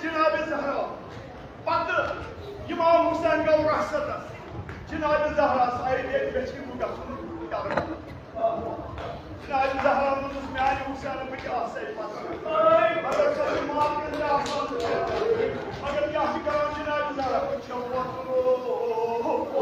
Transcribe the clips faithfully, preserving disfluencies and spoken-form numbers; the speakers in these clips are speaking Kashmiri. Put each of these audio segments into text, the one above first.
جناب زہرا۔ پتہٕ امام حسین گوٚو رخصتس۔ جناب زہرا سایہِ ییٚتہِ گژھِ نہٕ گژھُن کربلا۔ جناب زہرا دوٚپُس، میانہِ حسین بہٕ تہِ آسے پتہٕ۔ مگر سۄ چھِ ماپرٕنۍ آسان۔ مگر کیٛاہ چھِ کران جناب زہرا؟ چھِ ووتمُت۔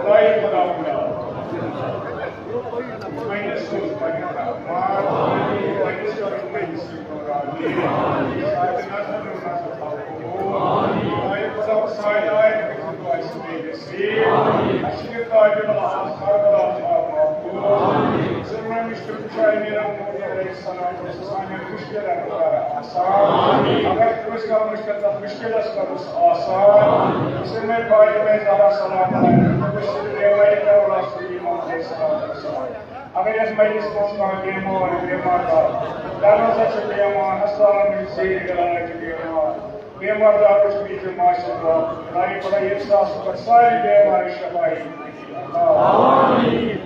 خدای خدا بناو۔ پننِس سوز پننہِ رحمان، پننِس کرم پننِس کرم۔ خدای خدا سانہِ آیہِ رحمت آسہِ میٲنِس۔ اَسہِ چھِ یہِ قابل آز کربلا مقبول۔ ژٕ وَن مُشکِل کُشا میرا مولوی علیہ السلام، سانٮ۪ن مُشکِلن کر آسان۔ اگر کٲنٛسہِ کانٛہہ مُشکِل، تَتھ مُشکِلس کَرُس آسان۔ بسم اللہ، فاطمہ زہرا سلام علیہا، بسم اللہ، رسول امام علیہ الصلوۃ والسلام۔ اگر یَتھ مجلس منٛز کانٛہہ بیمار، بیمار دار، دروازہ چھُ بیمار، ہسپتالن منٛز زیر علاج بیمار، بیمار دار چھُ بیٚیہِ ماشاء اللہ، خدای خدا ییٚمہِ ساتہٕ سُہ پَتہٕ سارے بیمارِ شفا یی۔ آمین۔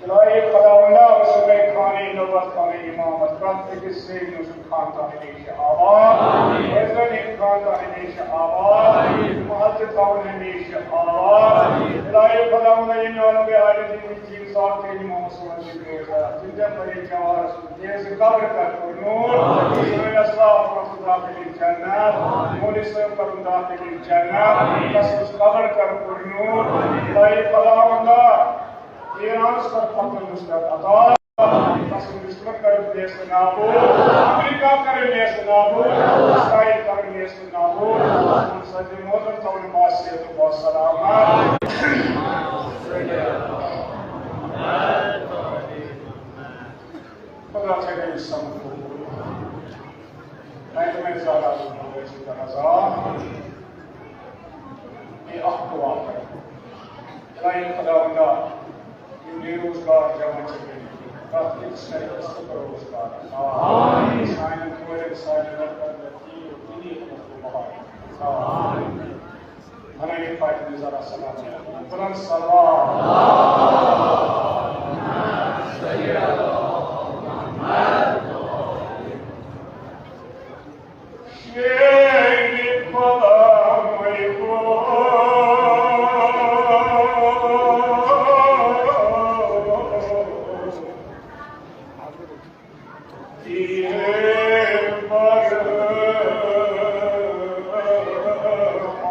الٰہی خداوندا، سُہ گٔے خانِ نبوت، خانِ امامت، پرٛٮ۪تھ أکِس زیٚوِ منٛز خاندان ہمیشہِ آباد، بزرگن خاندان ہمیشہِ آباد، محلہٕ تہِ تھاوُن ہمیشہِ آباد۔ الٰہی خداوندا، ییٚمہِ عالمِ عالمین یِم ذات تہِ یِمو مسلمان چھِ بوزان، تِم تہِ پنٕنۍ جوارس تِہنٛز قبر کر پُرنور، سٲنۍ اسلاف کرُن داخل جنت، مولوی صٲب کرُن داخل جنت، تسٕنٛز قبر کر پُرنور۔ الٰہی خداوندا، ایرانس کر فتح نصرت عطا، تسٕنٛز دشمن کر نیست نابود، امریکہ کر نیست نابود، اسرائیل کر نیست نابود۔ سٲنۍ صدر محترم تھاوُن معصیت و سلامت۔ خدا تھٲوِن سمکھو۔ اے تمے زیادہ سمکھو، أسۍ چھِ کران زا۔ اے اکھ دعا کرو۔ الٰہی خداوندا، یِم بے روزگار جمع چھِ گٔمٕتۍ، تَتھ أکِس کَرِ اَسہِ سُہ روزگار۔ آمین۔ سانٮ۪ن کورٮ۪ن، سانٮ۪ن لڑکن، دینی خدمت کو بہار۔ آمین۔ بنٲیِو فاطمہ زہرا سلام علیہا۔ بلند صلوات۔ شیرِ غلامے گو۔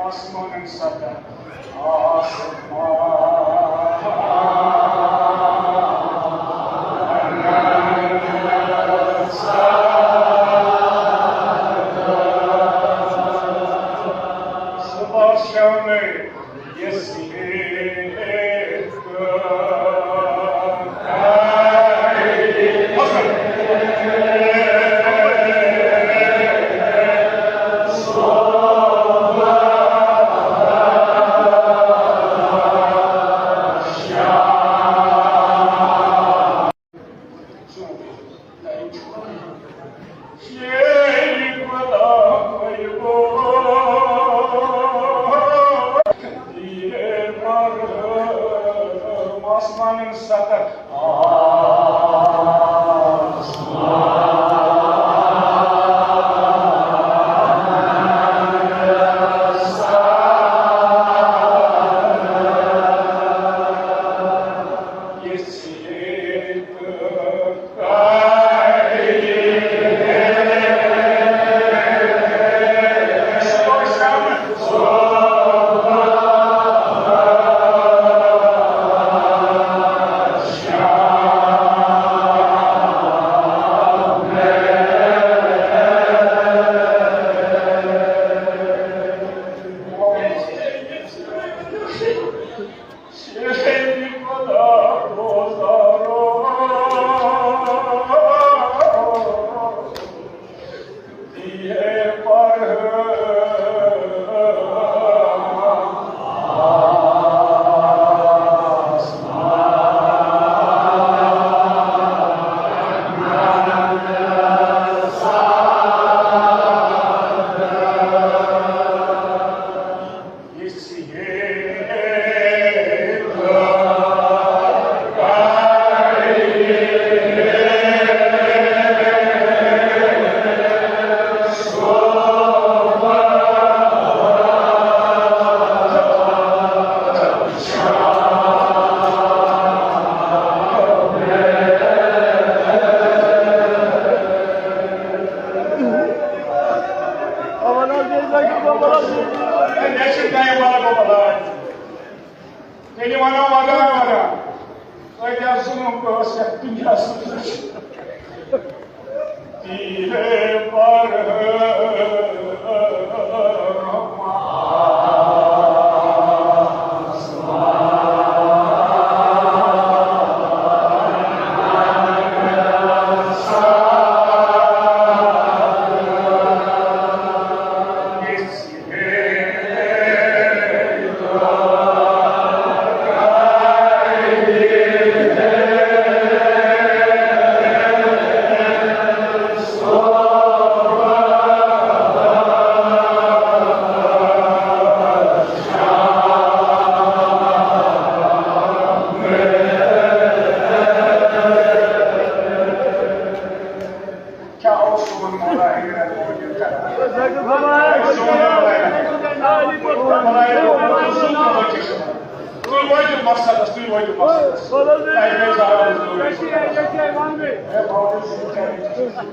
آسمانن سطح، آسمان۔ صبح شامے آسمانن ستتھ۔ تیٚلہِ وَنو وغٲر وغٲر۔ تۄہہِ کیٛاہ ظُلُم ٲس یَتھ دُنیاہَس منٛز؟ تیرے پر کیٛاہ اوس سون مولا ہیرا؟ تُہۍ وٲتِو مقصدس، تُہۍ وٲتِو مقصدس۔ تۄہہِ گٔے زہرا ضروٗری۔ ہے، بہٕ وَنہٕ ژےٚ کیٛاہ۔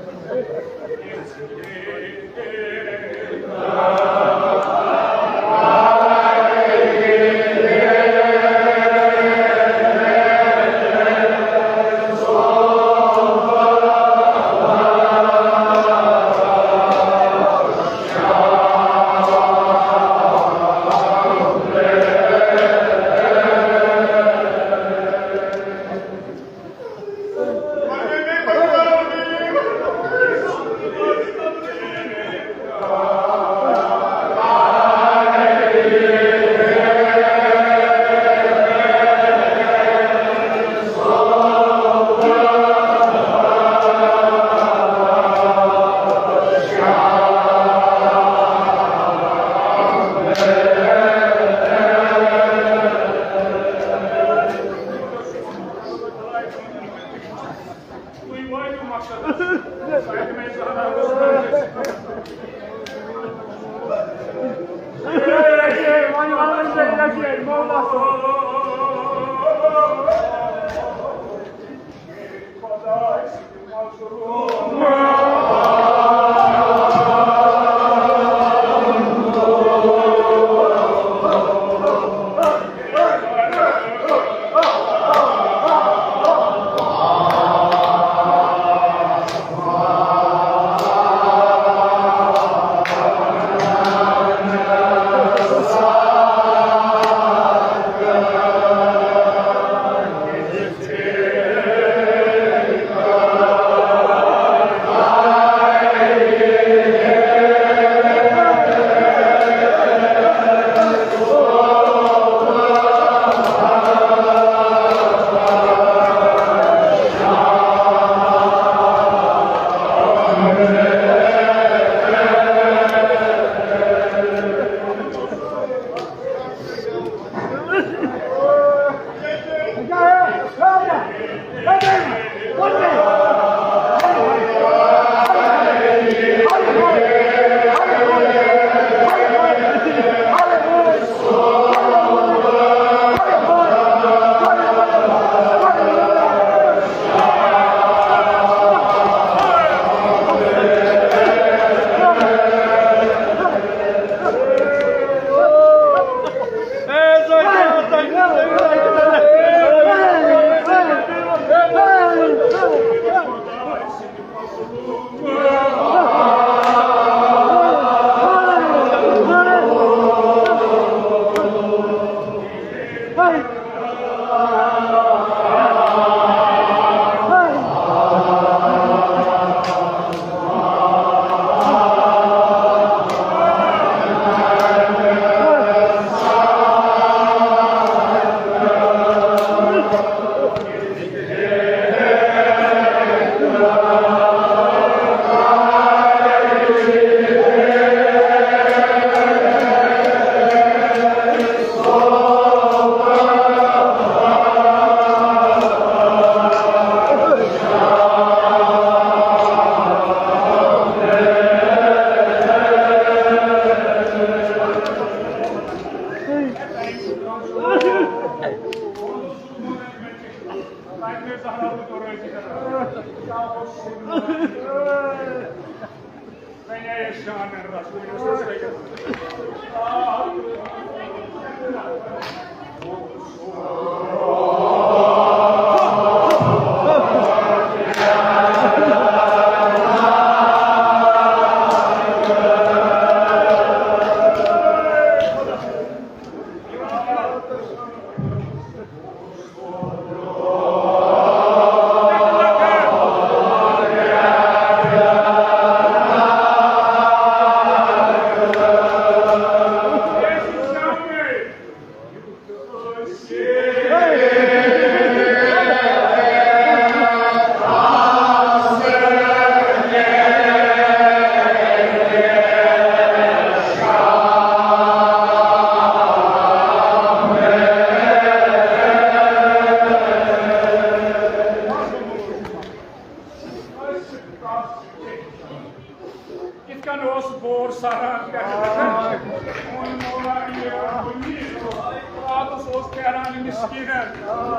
یِتھ کٔنۍ اوس بور سہران پٮ۪ٹھٕ گژھان، سون مولا علی راتَس اوس پھیران مِسکیٖنَن،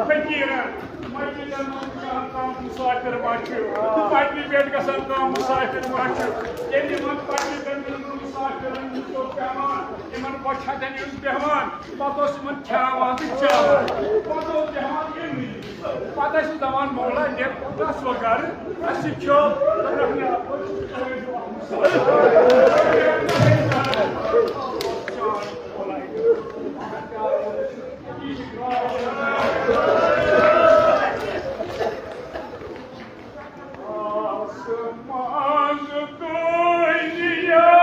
فقیٖرَن، مسجدن منٛز گژھان کانٛہہ مُسافِر ما چھُ، پٹنہٕ پٮ۪ٹھ گژھان کانٛہہ مُسافِر ما چھُ، ییٚلہِ یِمَن پٹنہٕ پٮ۪ٹھ یِمَن مُسافِرَن نِش اوس پٮ۪وان، یِمَن بۄچھِ ہَتٮ۪ن یُس بیٚہوان، پَتہٕ اوس یِمَن کھیٛاوان تہٕ چاوان، پَتہٕ اوس بیٚہوان یِمنٕے۔ پتہٕ ٲسۍ دَپان، "مولا، نیر، گژھ وۄنۍ گرٕ، اَسہِ چھُ کھیوٚو، رَنٛگہٕ اَپٲرۍ چھُ تۄہہِ دِوان مُسلمان۔" آسمان دُنیا،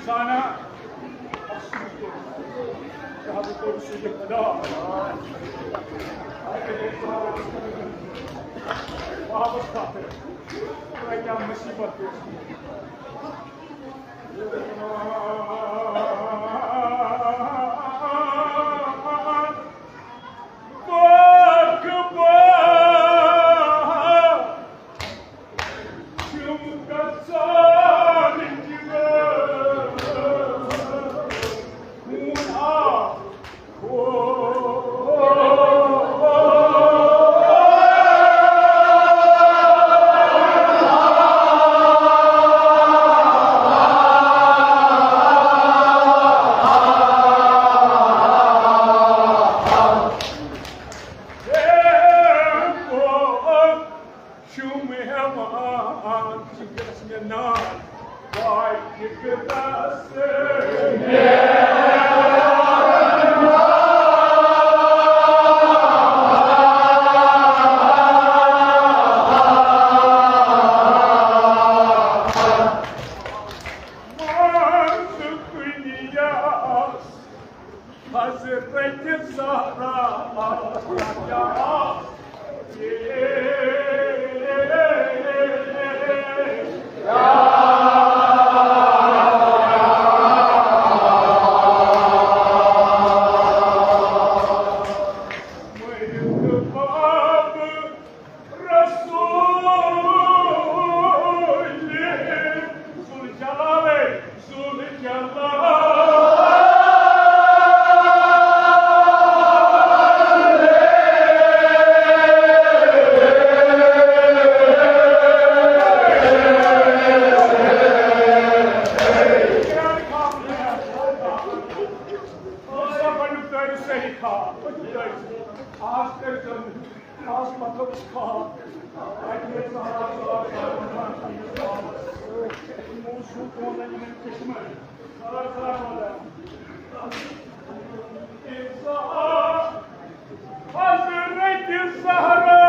زانان، افسوس گوٚو، شہادت کوٚر سُہ یہِ خدا۔ واپس خاطر، تۄہہِ کیٛاہ مُصیٖبت پیش؟ شُم ہٮ۪وان چھِ گژھِ مےٚ نار، واے فِکرَس۔ منٛز دُنیاہَس حضرت زہرا۔ رسول ذوالجلال، ذوالجلال۔ آز مطلب، حضرت زہرا۔ حضرت زہرا۔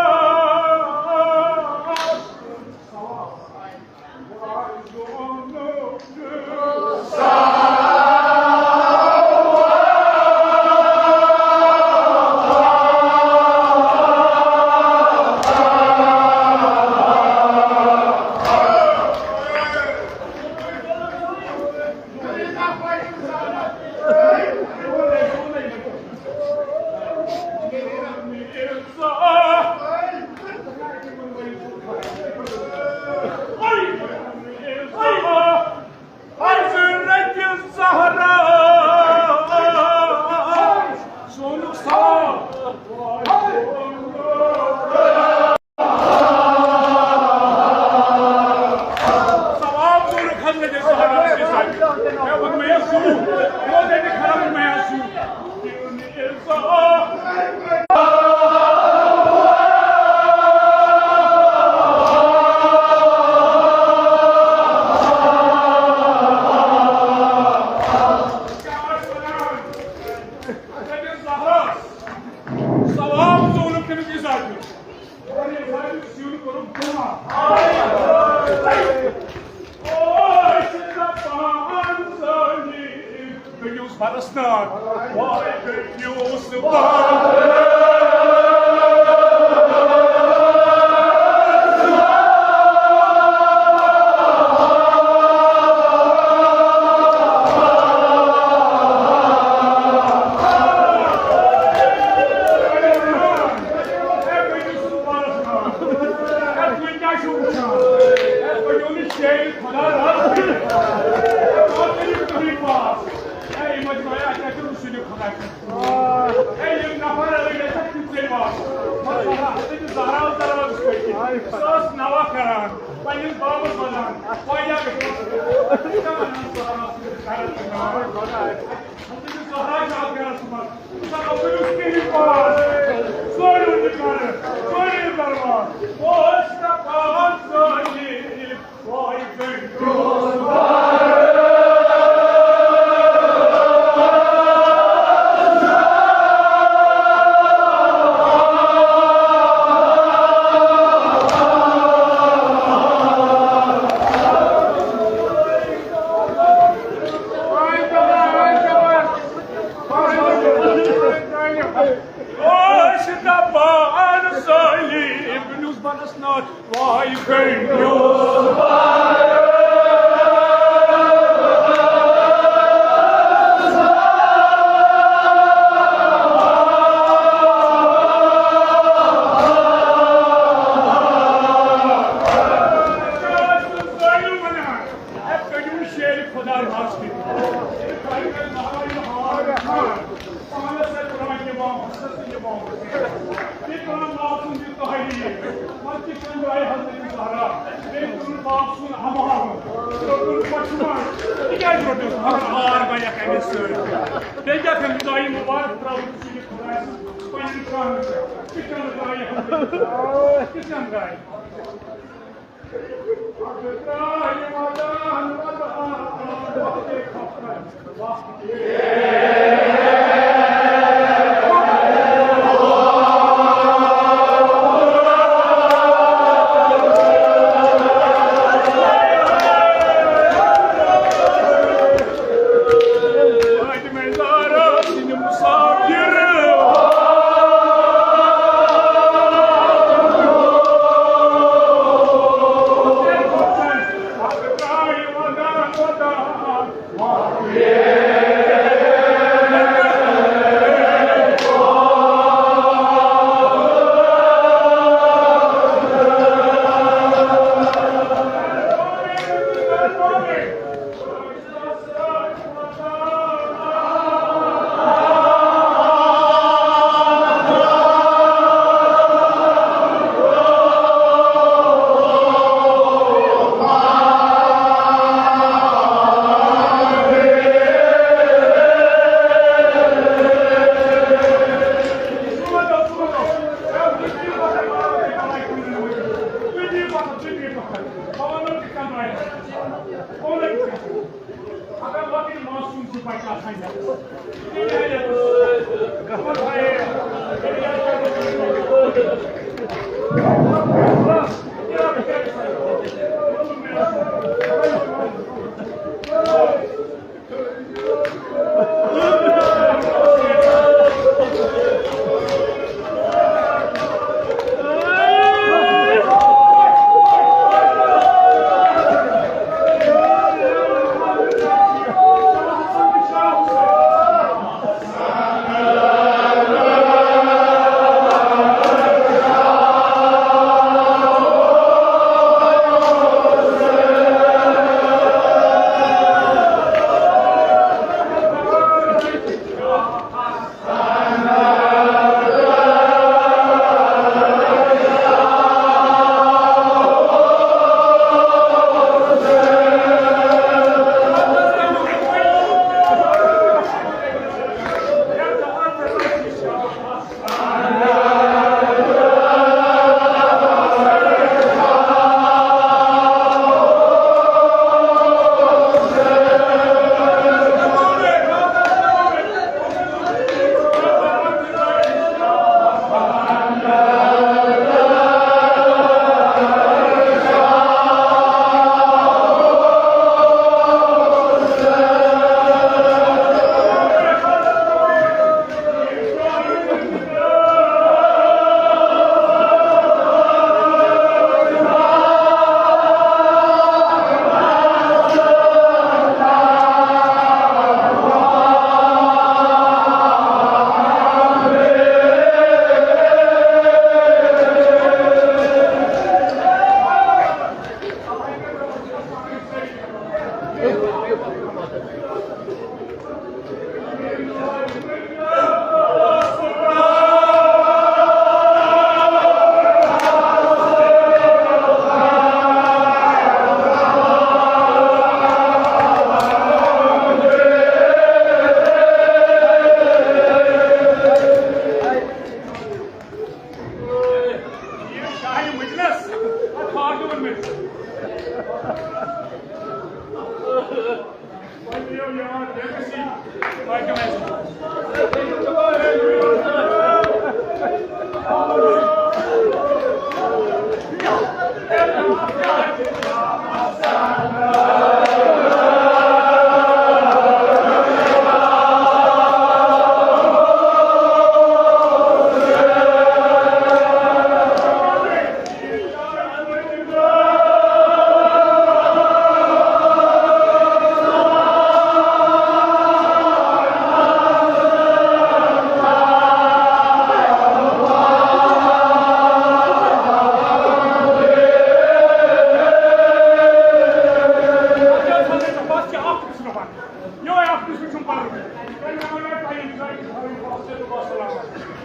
سونُک سوال۔ ثواب کوٚرُکھ حضرت زہرا سٕنٛدِ ساتہِ۔ مےٚ ووٚن، مےٚ ٲس زوٗ۔ مےٚ ووٚن، مےٚ ٲس زوٗ۔ ثواب زونُکھ تٔمِس عزت دیُن۔ اور ییٚمہِ ساتہٕ سیُن کوٚرُکھ جمع۔ اوس دَپان سٲری، بہٕ کیٛاہ اوس پرستار؟ واے، بہٕ کیٛاہ اوس پرستار؟ سُہ ٲس نوا کران، پننِس بابس ونان، واریاہ زہرا چھِ اَتھ گرس منٛز۔ ژٕ کَتھ کٔرِو کِہیٖنۍ پاس؟ ژوٗرِم تہِ کَرٕ، ژوٗرِم درواز۔ اوس نہ پاس ظٲہِر، وای گٔے آے گٔے میون پانس سۭتۍ ترٛٲوِتھ یِوان، حسنس سۭتۍ یِوان۔ بیٚیہِ کران لفظن ہٕنٛز تحریٖف۔ پتہٕ تہِ کھنٛڈرایہِ حضرت زہرا۔ بیٚیہِ کوٚرُن پاک سُنٛد امان۔ روٚٹُن پشمان۔ تِکیٛازِ روٚٹُن؟ مگر آر بنیکھ أمِس سۭتۍ۔ بیٚیہِ کیٛاہ کٔمِس دۄیہِ مُبارک ترٛٲوٕن ژٕ یہِ خۄداے سٕنٛز پنٕنۍ کامہِ۔ تِتھۍ کٔنۍ درٛایہِ حضرت زہرا۔ تِتھۍ کٔنۍ درٛایہِ۔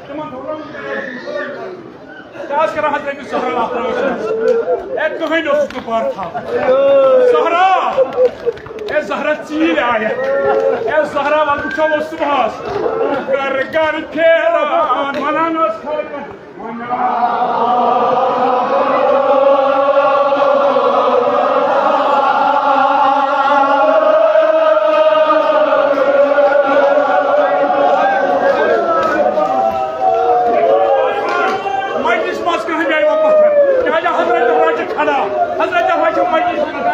تِمن دۄہن کیٛاہ ٲسۍ کران حضرت زہرا اتھ رٲژ منٛز؟ اے، کٕہٕنۍ اوسُس نہٕ پٲٹھۍ تھاوان۔ زہرا، اے زہرا، ژیٖرۍ آیَکھ۔ اے زہرا، وَلہٕ وٕچھو وۄنۍ صُبحَس۔ گَرٕ گَرٕ پھیران، وَنان ٲس خلقَن۔ مجلس منٛز کٕہٕنۍ آیہِ وۄنۍ پتھر۔ کیٛازِ حضرت راجہِ کھڑا، حضرت راجہِ مجلس منٛز۔